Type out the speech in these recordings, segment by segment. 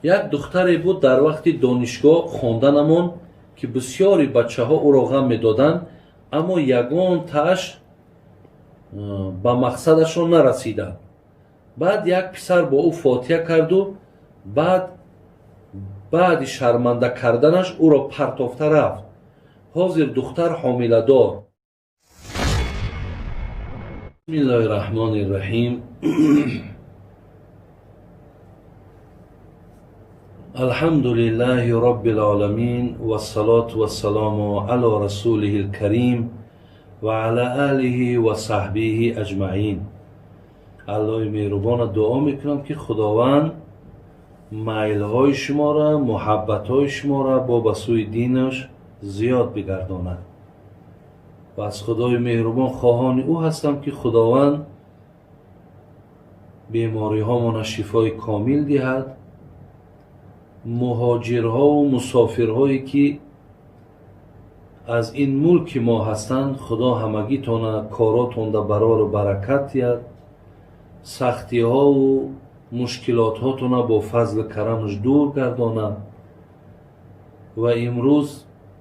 Як духтаре буд дар вақти донишгоҳ хонданамон, ки бисёри бачаҳо ӯро ғам медоданд, аммо ягонтааш ба мақсадашон нарасиданд. Баъд як писар бо ӯ фотиҳа карду баъди шарманда карданаш ӯро партофта рафт. Ҳозир духтар ҳомиладор. Бисмиллоҳи раҳмони раҳим. Алҳамду лиллаҳи роббил оламин, вассалоту вассалому ало расулиҳил карим ва ала олиҳи ва саҳбиҳи аҷмаин. Аллоҳи меҳрубона дуо мекунам, ки Худованд майлҳои шуморо, муҳаббатҳои шуморо бо ба сӯи динаш зиёд бигардонад. Ва аз Худои меҳрубон хоҳони ӯ ҳастам, ки Худованд бемориҳомона шифои комил диҳад, муҳоҷирҳову мусофирҳое ки аз ин мулки мо ҳастанд, Худо ҳамагитона коротонда барору баракат диҳад, сахтиҳову мушкилотҳотона бо фазли карамаш дур гардонад. Ва имрӯз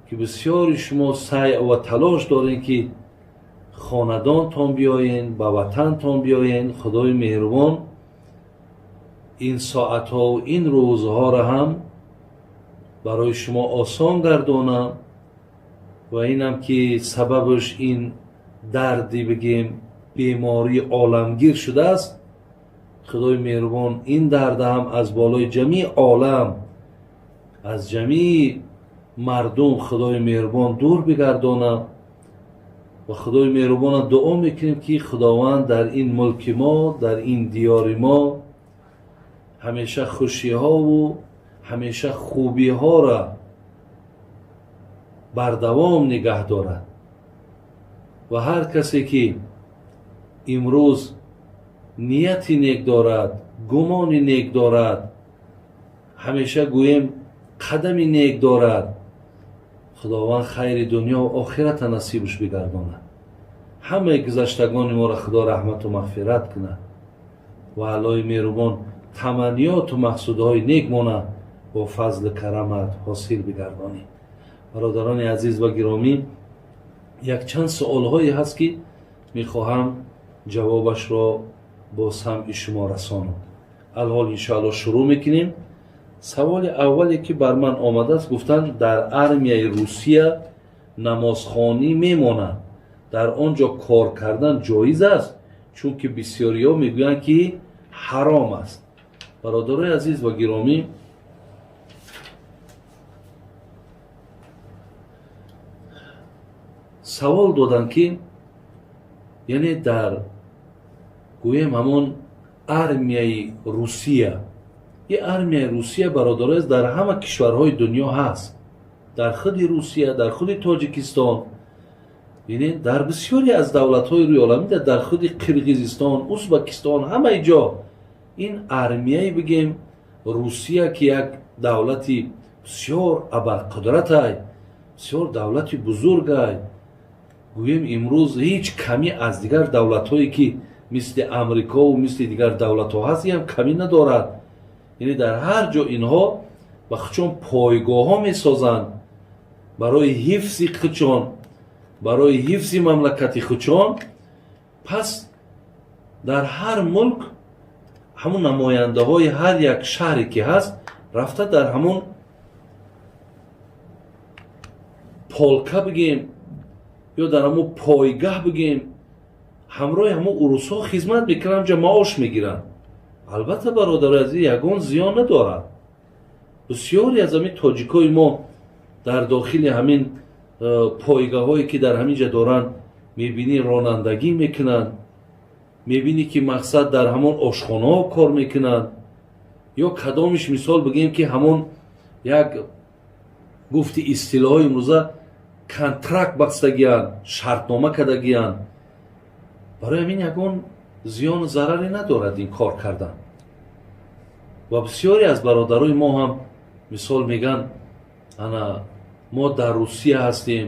ки бисёри шумо сай ва талош дорем, ки хонадонтон биёен, ба ватантон биёен, Худои меҳрубон ин соатҳову ин рӯзҳоро ҳам барои шумо осон гардонад. Ва инам ки сабабаш ин дарди бигем бемории оламгир шудааст, Худои меҳрубон ин дарда ҳам аз болои ҷамии олам, аз ҷамии мардум Худои меҳрубон дур бигардонад. Ва Худои меҳрубона дуо мекунем, ки Худованд дар ин мулки мо, дар ин диёри мо ҳамеша хушиҳову ҳамеша хубиҳоро бардавом нигаҳ дорад. Ва ҳар касе ки имрӯз нияти нек дорад, гумони нек дорад, ҳамеша гӯем қадами нек дорад, Худованд хайри дунё ва охирата насибаш бигардонад. Ҳамаи гузаштагони моро Худо раҳмату мағфират кунад ва Аллоҳи меҳрубон таманниёту мақсудҳои нек мона бо фазли карамат ҳосил бигардонӣ. Бародарони азиз ва гиромӣ, якчанд суолҳое ҳаст, ки мехоҳам ҷавобашро бо самъи шумо расонам. Алҳол иншоаллоҳ шурӯъ мекунем. Саволи аввале ки бар ман омадааст, гуфтанд дар армияи Русия намозхонӣ мемонад, дар он ҷо кор кардан ҷоиз аст, чунки бисёриҳо мегӯянд, ки ҳаром аст. Бародарои азиз ва гиромӣ, савол доданд, ки яъне дар гӯем ҳамон армияи Русия, ин армияи Русия, бародарои, дар ҳама кишварҳои дунё ҳаст, дар худи Русия, дар худи Тоҷикистон, бинед, дар бисёре аз давлатҳои рӯи оламӣ, дар худи Қирғизистон, Узбакистон, ҳамаи ҷо ин армияи бигем Русия, ки як давлати бисёр абарқудратай, бисёр давлати бузургай, гӯем имрӯз ҳеҷ камӣ аз дигар давлатҳое ки мисли Амрикову мисли дигар давлатҳо ҳаст, ин ҳам камӣ надорад. Яъне дар ҳар ҷо инҳо ба худшон пойгоҳҳо месозанд барои ҳифзи худшон, барои ҳифзи мамлакати худшон. Пас дар ҳар мулк ҳамун намояндаҳои ҳар як шаҳре ки ҳаст, рафта дар ҳамун полка бигем ё дар ҳамун пойгаҳ бигем, ҳамроҳи ҳамун урусҳо хизмат мекунанд, ҳамҷа маош мегиранд. Албатта, бародари азиз, ягон зиён надорад. Бисёре аз ҳамин тоҷикои мо дар дохили ҳамин пойгаҳое ки дар ҳамин ҷа доранд, мебинӣ ронандагӣ мекунанд, мебинӣ ки мақсад дар ҳамон ошхонаҳо кор мекунанд, ё кадомиш мисол бигӯем, ки ҳамон як гуфти истилоҳои имрӯза контракт бастагиянд, шартнома кардагиянд. Барои ҳамин ягон зиёну зараре надорад ин кор кардан. Ва бисёре аз бародарои мо ҳам мисол мегӯянд, ана мо дар Русия ҳастем,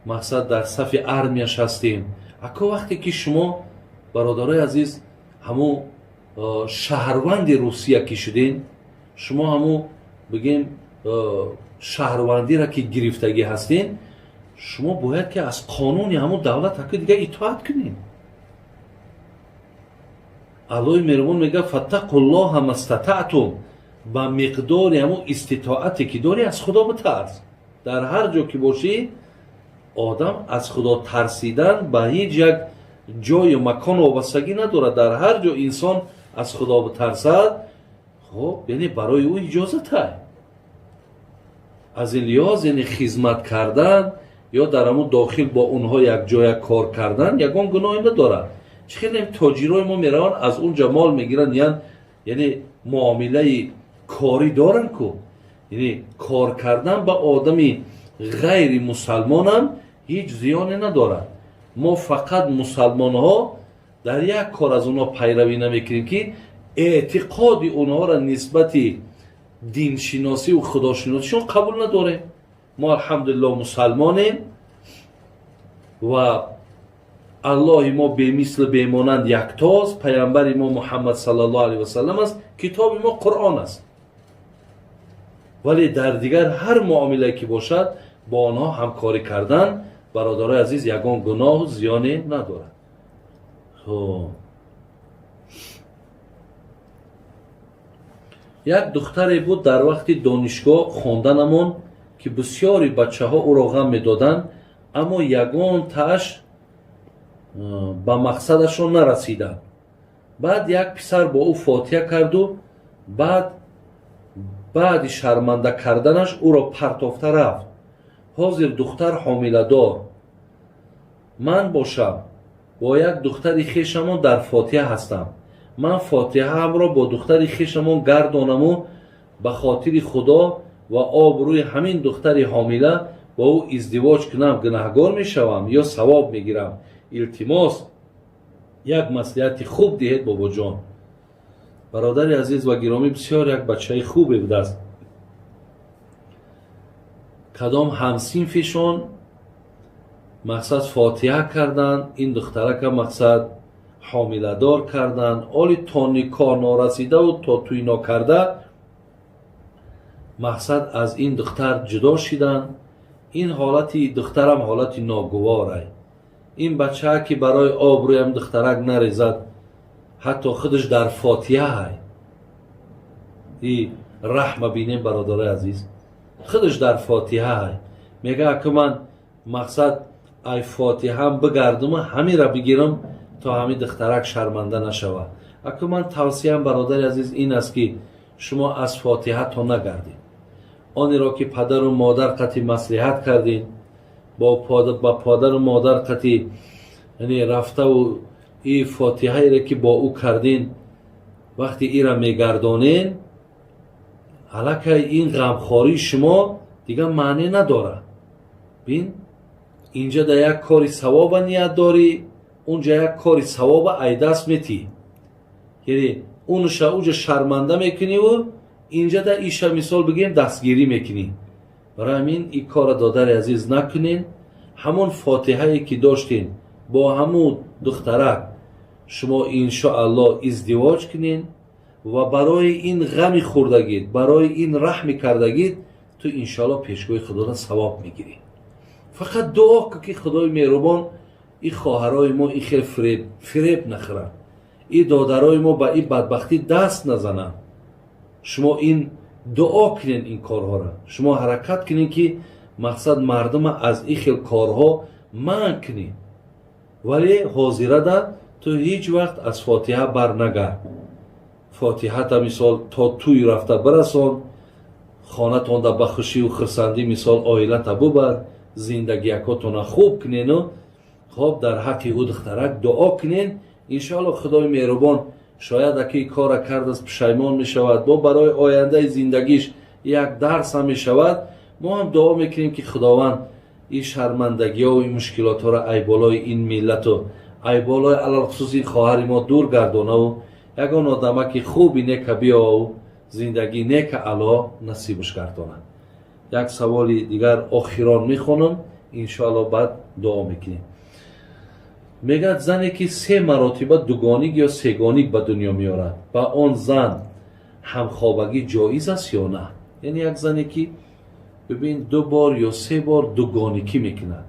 мақсад дар сафи армияш ҳастем. Ако вақте ки шумо, бародарои азиз, ҳамун шаҳрванди Русия ки шуден, Шумо ҳаму бигем шаҳрвандиро ки гирифтагӣ ҳастин, шумо бояд ки аз қонуни ҳамун давлат ҳаки дига итоат кунед. Аллоҳи меҳрубон мегӯяд: фаттақуллоҳа мастатаътум, ба миқдори ҳамун иститоате ки дорӣ аз Худо битарс. Дар ҳар ҷо ки бошӣ, одам аз Худо тарсидан ба ҳеҷ як ҷою макон вобастагӣ надорад. Дар ҳар ҷо инсон аз Худо битарсад, хоб, яъне барои ӯ иҷозатай. Аз ин лиҳоз, яъне хизмат кардан ё дар ҳамун дохил бо онҳо якҷоя кор кардан ягон гуноҳе надорад. Чӣ хеле тоҷирои мо мераванд, аз он ҷо мол мегиранд, яъне муомилаи корӣ доранд ку. Яъне кор кардан ба одами ғайри мусалмонам ҳеҷ зиёне надорад. Мо фақат мусалмонҳо дар як кор аз онҳо пайравӣ намекунем, ки эътиқоди онҳоро нисбати диншиносиву худошиносишон қабул надорем. Мо алҳамдулиллоҳ мусалмонем ва Аллоҳи мо бемислу бемонанд яктост, паямбари мо Муҳаммад саллаллоҳу алайҳи васаллам аст, китоби мо Қуръон аст. Вале дар дигар ҳар муомилае ки бошад, бо онҳо ҳамкорӣ кардан, бародарои азиз, ягон гуноҳу зиёне надорад. Хоб, як духтаре буд дар вақти донишгоҳ хонданамон, ки бисёри бачаҳо ӯро ғам медоданд, аммо ягон тааш ба мақсадашон нарасиданд. Баъд як писар бо ӯ фотиҳа карду баъди шарманда карданаш ӯро партофта рафт. Ҳозир духтар ҳомиладор. Ман бошам бо як духтари хешамон дар фотиҳа ҳастам. Ман фотиҳаамро бо духтари хешамон гардонаму ба хотири Худо ва обрӯи ҳамин духтари ҳомила бо ӯ издивоҷ кунам, гунаҳгор мешавам ё савоб мегирам? Илтимос, як маслиҳати хуб диҳед, бобоҷон. Бародари азиз ва гиромӣ, бисёр як бачаи хубе будааст. Кадом ҳамсинфишон мақсад фотиҳа карданд, ин духтарака мақсад ҳомиладор карданд. Оли то никоҳ норасидаву то тӯй нокарда мақсад аз ин духтар ҷудо шиданд. Ин ҳолати духтарам ҳолати ногуворай. Ин бачаа ки барои обрӯям духтарак нарезад, ҳатто худаш дар фотиҳаай. И раҳма бинем, бародарои азиз, худаш дар фотиҳаай. Мега, аку ман мақсад ай фотиҳаам бигардуму ҳамира бигирам, то ҳамин духтарак шарманда нашавад. Аку ман тавсияам, бародари азиз, ин аст, ки шумо аз фотиҳа то нагардед. Онеро ки падару модар қати маслиҳат кардед, ба падару модар қати яъне рафтаву и фотиҳаере ки бо ӯ кардин, вақте ира мегардонен, аллакай ин ғамхории шумо дигар маъне надорад. Бин, инҷа дар як кори савоба ният дорӣ, унҷа як кори савоба айдаст метӣ, яъне унша уҷа шарманда мекуниву инҷа да иша мисол бигем дастгирӣ мекунӣ. Барои ҳамин ин корро, додари азиз, накунен. Ҳамон фотиҳае ки доштен бо ҳамун духтарак, шумо иншоаллоҳ издивоҷ кунен ва барои ин ғами хӯрдагид, барои ин раҳми кардагид, ту иншоаллоҳ пешгоҳи Худода савоб мегирӣ. Фақат дуо кун, ки Худои меҳрубон ин хоҳарои мо ин хел фиреб нахӯранд, ин додарои мо ба ин бадбахтӣ даст назананд. Шумо ин дуо кунед, ин корҳоро шумо ҳаракат кунед, ки мақсад мардума аз ин хел корҳо манъ кунед. Вале ҳозирада ту ҳеҷ вақт аз фотиҳа бар нагард. Фотиҳата мисол то тӯй рафта бирасон, хонатонда ба хушиву хурсандӣ мисол оилата бубар, зиндагиякотона хуб кунену хоб дар ҳаққи ӯ духтарак дуо кунен. Иншоалло Худои меҳрубон шояд аки кора кардааст, пушаймон мешавад, бо барои ояндаи зиндагиш як дарс ҳам мешавад. Мо ҳам дуо мекунем, ки Худованд ин шармандагиҳову ин мушкилотҳоро ай болои ин миллату ай болои алалхусус ин хоҳари мо дур гардонаву ягон одамаки хуби нека биёву зиндагӣ нека ало насибаш гардонад. Як саволи дигар охирон мехонам, иншоалло баъд дуо мекунем. Мегӯяд, зане ки се маротиба дугоник ё сегоник ба дунё меорад, ба он зан ҳамхобагӣ ҷоиз аст ё на? Яъне як зане ки бибин 2 бор ё 3 бор дугоникӣ мекунад.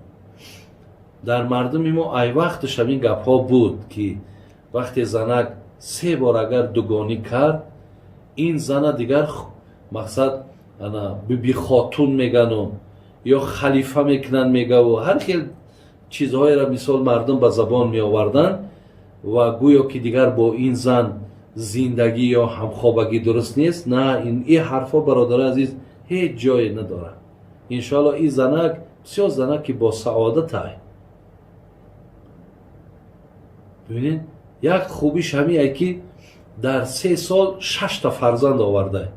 Дар мардуми мо ай вақташ ҳамин гапҳо буд, ки вақте занак 3 бор агар дугонӣ кард, ин зана дигар мақсад ана биби хотун мегану ё халифа мекунанд мегаву ҳар хел чизҳоеро мисол мардум ба забон меоварданд ва гӯё ки дигар бо ин зан зиндагӣ ё ҳамхобагӣ дуруст нест. На, ин ҳарфҳо, бародари азиз, ҳеҷ ҷое надорад. Иншоалло ин занак бисёр занаки бо саодатай. Бибинед, як хубиш ҳамие ки дар 3 сол 6 та фарзанд оварда,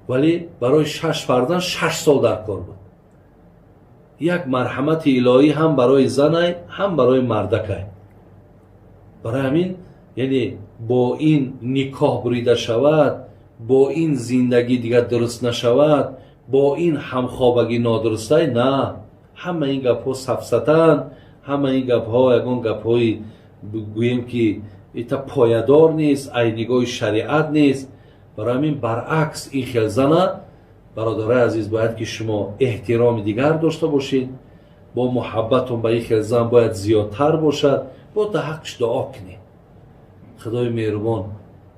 вале барои 6 фарзанд 6 сол дар кор буд. Як марҳамати илоҳӣ ҳам барои занай, ҳам барои мардакай. Барои ҳамин, яъне бо ин никоҳ бурида шавад, бо ин зиндагӣ дигар дуруст нашавад, бо ин ҳамхобагӣ нодурустай, на, ҳама ин гапҳо сафсатанд, ҳама ин гапҳо ягон гапҳои гӯем ки ита поядор нест, ай нигоҳи шариат нест. Барои ҳамин баръакс ин хел зана, бародарои азиз, бояд ки шумо эҳтироми дигар дошта бошед, бо муҳаббатон ба ин хел зан бояд зиёдтар бошад, бо дар ҳаққш дуо кунед. Худои меҳрубон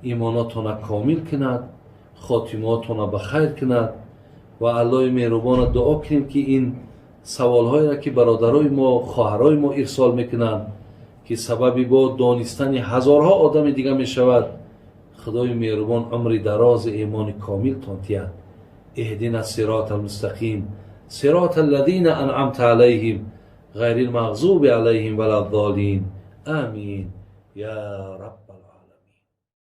имонотона комил кунад, хотимаотона ба хайр кунад ва Аллоҳи меҳрубона дуо кунем, ки ин саволҳоеро ки бародарои мо, хоҳарои мо ирсол мекунанд, ки сабаби бо донистани ҳазорҳо одами дига мешавад, Худои меҳрубон умри дарози имони комилтон диҳад. اهدنا الصراط المستقيم صراط الذين أنعمت عليهم غير المغضوب عليهم ولا الضالين آمين يا رب.